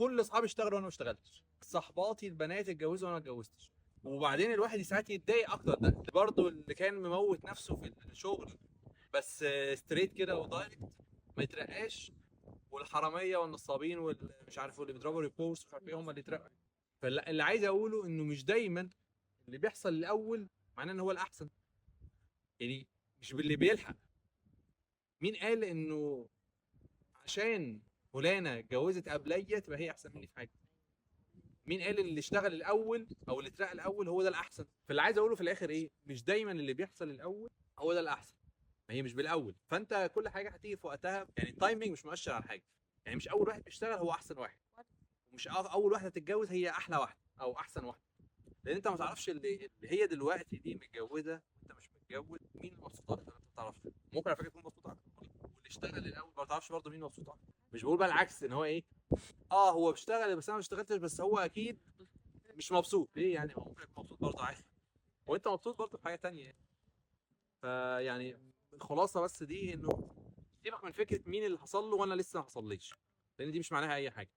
كل اصحابي اشتغلوا وانا ما اشتغلتش، صحباتي البنات اتجوزوا وانا ما اتجوزتش. وبعدين الواحد ساعات يتضايق اكتر. ده برضه اللي كان مموت نفسه في الشغل بس straight كده و direct ما يترقاش، والحراميه والنصابين والمش عارف واللي بيضربوا reports مش عارف ايه هم اللي يترقوا. فاللي عايز اقوله انه مش دايما اللي بيحصل الاول معناه ان هو الاحسن، يعني مش باللي بيلحق. مين قال انه عشان فلانه اتجوزت قبليه تبقى هي احسن مني في حاجة؟ مين قال ان اللي اشتغل الاول او اللي اترقى الاول هو ده الاحسن؟ فاللي عايز اقوله في الاخر ايه؟ مش دايما اللي بيحصل الاول هو ده الاحسن، ما هي مش بالاول. فانت كل حاجة هتيجي في وقتها، يعني ال timing مش مؤشر على حاجة. يعني مش اول واحد بيشتغل هو احسن واحد، ومش اول واحدة تتجوز هي احلى واحدة او احسن واحده، لان انت ما تعرفش اللي هي دلوقتي دي متجوزة وانت مش متجوز مين المبسوط اكتر، انت ما تعرفش. ممكن على فكرة تكون مبسوط اكتر، واللي اشتغل الاول ما تعرفش برضه مين مبسوط اكتر. مش بقول بقى العكس ان هو ايه، هو بيشتغل بس انا ما اشتغلتش، بس هو اكيد مش مبسوط. ليه يعني؟ هو ممكن يكون مبسوط برضه عادي، وانت مبسوط برضه في حاجة تانية يعني. فيعني الخلاصة بس دي انه سيبك من فكرة مين اللي حصل له وانا لسه ما حصليش، لان دي مش معناها اي حاجة.